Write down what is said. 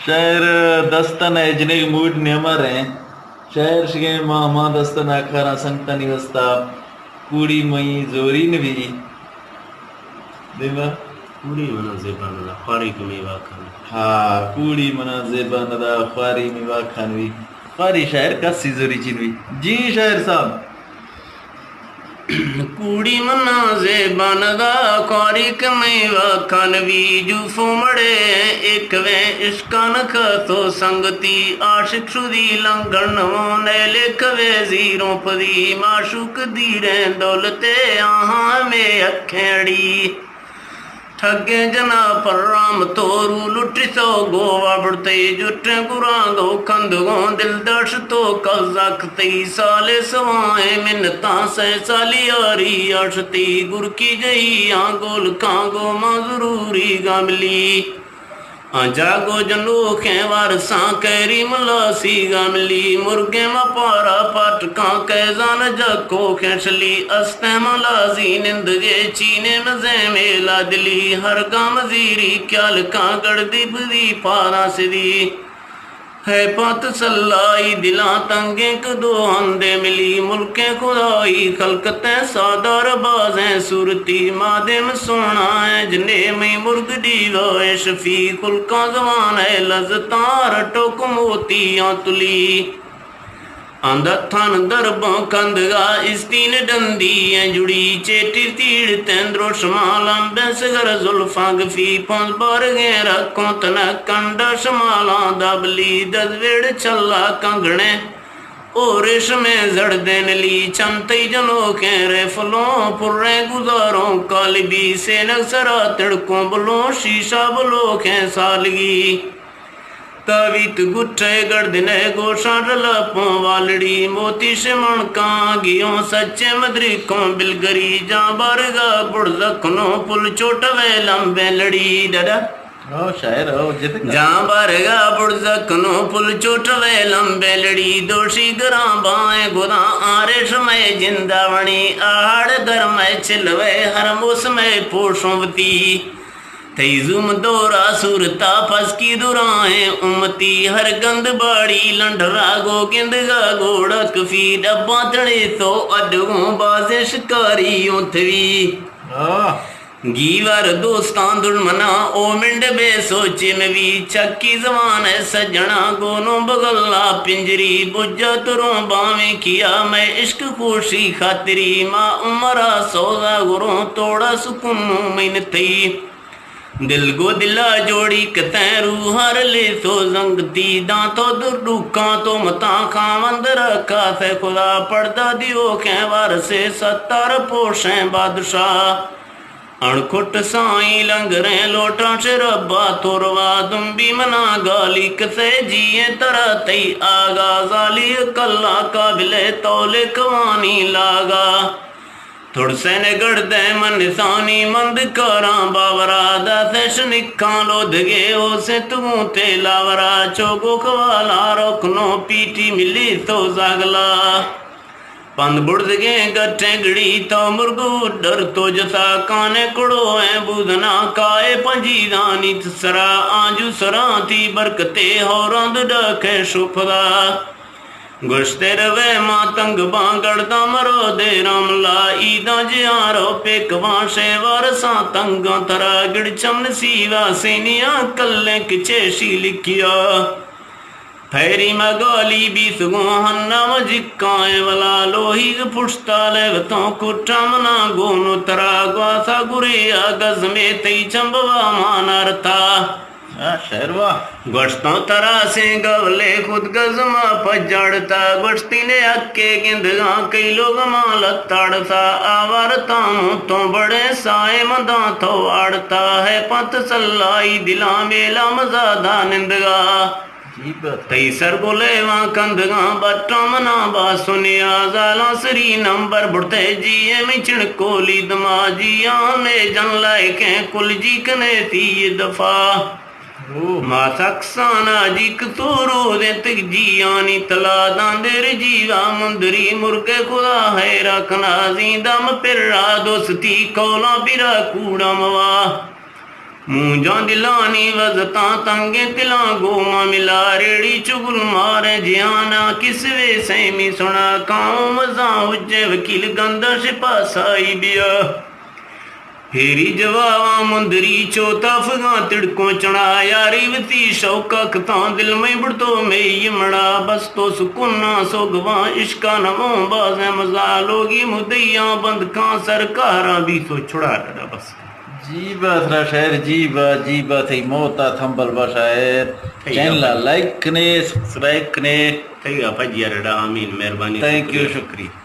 شاعر دستن ء جنگ موڈ نیمر ہیں۔ شاعر شگے ما ہما دستن آکھاراں سنگتانی واسطہ کوڑی مئی زوری نبی۔ دیما۔ کوڑی منا زیبا ندا، خواری کہ میوا کھان۔ ہاں، کوڑی منا زیبا ندا، خواری میوا کھان وی۔ خواری شاعر کسی زوری چین وی۔ جی شاعر صاحب۔ کوڑی منا زیبان دا، خواری کمے وا کانوی، جوفو مڑے ایک وے اشکان کا تو سنگتی، عاشق شدی لنگن نو نیلے کوے زیروں پدی، معشوق دیریں دولتے آہاں میں اکھیں اڑی۔ ٹھگیں جنا پرام تو رو لٹتو گو وابڑتئی، جٹیں گراں گو کندگوں دل داشتو قبضہ کتئی، سالے سوائیں منتاں سئے سالی آری آشتی، گرکی جہی آں گولکاں گو ماں ضروری گاملی۔ آں جاگو جنوکیں وارساں کیری ملاسی گاملی، مرگیں مپارا پاٹکاں کیزان جکو کھنشلی، استیں ملازی نندگے چینے مزیں میلا دلی، ہر گام زیری کیالکاں گڑدی بدی پاراں سدی۔ ہے پت سلائی دلاں تنگیں کدو ہندے ملی، ملکیں خدائی خلقتیں سادار بازیں صورتی، مادم سونا ایں جنے مئی مرگ دیوا اے شفیع، خلقاں زوان اے لذتاں رٹوک موتی آں تلی۔ آں دتھان درباں کندگا استین ڈندی ایں جڑی، چیٹی تیڑتیں دروشماں لمبیں سگر زلفاں گفی، پنز بارگیں رکوں تنک کنڈا شمالاں دابلی، دزویڑ چلا کنگڑیں او ریشمیں زڑدیں نلی، چم تئی جنوکیں ریفلوں پریں گزاروں کالبی، سینگ سرا تڑکوں بلوں شیشہ بلوکیں سالگی۔ تاویت گٹے گردنئے گوشاں رلپوں والڑی، موتی شمنکاں گیوں سچیں مدریکوں بلگری، جاں بارگا بڑزکنوں پل چوٹوے لمبیں لڑی۔ ڈڈا۔ او شاعر، او جت کر۔ جاں بارگا بڑزکنوں پل چوٹوے لمبیں لڑی، دوشی گراں بائیں گداں آ ریشمئے جنداونی، آہاڑ گرمئے چلوے ہر موسمئے پوشوں وتی۔ تئی زوم دورا صورتا پسکی درائیں امتی، ہر گند باڑی لنڈرا گو گندگا گوڑا کفی، ڈباں تڑے تو اڈگوں بازیں شکاری اوں تھوی۔ آہ۔ گیوار دوستاں دڑمناں او منڈ بے سوچے موی، چکی زوان اے سجنا گونوں بغلا پنجری، بجا تروں باویں کیا میں عشق خوشی خاطری، ما عمرا سوزا گروں توڑا سکنوں مینتئی۔ دل گو دلا جوڑی کتیں روح ہر لیسو زنگتی، داں تو در ڈوکاں تو متاں خاوند رکھا سے خدا، پڑدا دیو کیں وارسے ستار پوشیں بادشاہ۔ اڑ کھٹ سائیں لنگریں لوٹاں چہ ربا تو روا، دمبی منا گالی کسے جیئیں ترا تئی آگا، زالی کلا قابل تولے کوانی لاگا۔ تھڑسے نگڑدے من نسانی مند کاراں باورا، داسے شنکاں لودگے او سے تگوں تیلاورا، چو گو کوالا رکنو پیٹی ملی تو زاگلا۔ پند بڑزگیں گٹیں گڑی تو مرگ اڈر تو جتا، کانے کڑو ایں بودنا کائے پنجیدانی سرا، آنجو سرانتی برکتے ہوراں دو ڈاکے شپدا۔ گوشتے روے ما تنگ باں گڑداں مرو دے راملا، عیداں جیاں رو پیکواں شے وارساں تنگاں ترا، گڑ چم نسیوا سینیاں کلیں کچے شی لکھیا۔ پھیری مگالی بیسگوں ہنا مجکائیں ولا، لوہیگ پشتالے وتوں کٹا منا گونو ترا، گواسا گریا گزمے تئی چمبوا مانارتا۔ آ، شعر واہ۔ گوشتوں ترا سیں گولے خود گزما پجاڑتا، گوشتی نے اکے گندگاں کئی لوگ ما لتاڑتا، آوار تاموں تو بڑے سائے مداں تو آڑتا، ہے پنت سلائی دلاں میلا مزادا نندگا۔ جی بس۔ تئی سر گلے واں کندگاں بٹاں منا با سنیا، زالاں سری نمبر بڑتے جی اے می چنکولی دما، جی آں میں جن لائکیں کل جی کنے تی دفا۔ او۔ ما سکسانا جی کتورو دیں تک جی آنی تلا داں دیر جیوا مندری مرگ خدا حیرا کنا زیندہ مپرا دوستی کولاں پیرا کوڑا موا۔ مونجاں دلانی وزتاں تنگیں تلاں گو ما ملا ریڑی چگل مارے جیانا کسوے سیمی سنا کاؤں مزاں حجے وکیل گندہ شپا سائی بیا۔ پھیری جواباں مندری چو تافگاں تڑکوں چنا یاری وتی شوقا کتاں دل میں بڑتو میں یہ مڑا بس تو سکنا سوگواں عشقا نموں بازیں مزا لوگی مدیاں بند کاں سرکاراں بھی تو چھڑا ڈڈا بس۔ جی بات را شاعر، جی بات، جی بات، تئی موت ءَ تھمبل با شاعر۔ تھئی چینل ءَ گپا۔ لائک کنے، سبسکرائب کنے۔ تھئی گپا جی ڈڈا، آمین، مہربانی، تھینک یو، شکریہ۔ شکریہ۔